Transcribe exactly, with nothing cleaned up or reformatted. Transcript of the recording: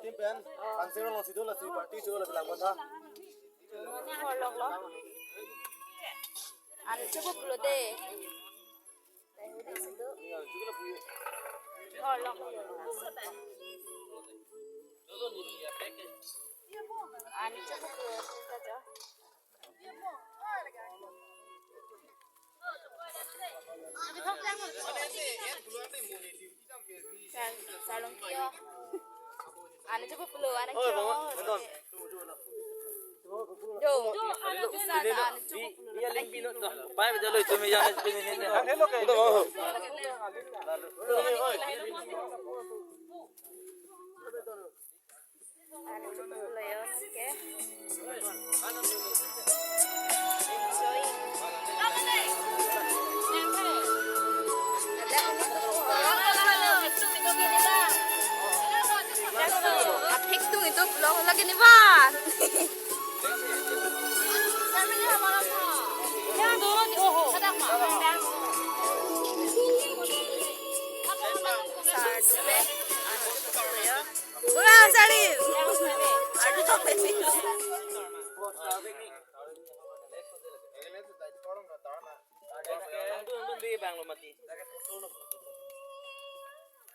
Team pen, Pangsi rong si do, lasi party si do, lasi lang kotha. Mane horlok lo. An chopo pulo de. Horlok lo. An chopo pulo de. Sal-, salong kio. Ane chopo pulo, ane kio. Yo, ane chopo pulo. Pai betul itu meja ini ini. Ane chopo pulo yo, oke. Enjoy. Aphek tung itu vlog lagi ni ba. Sa, dupe. Ura, sari.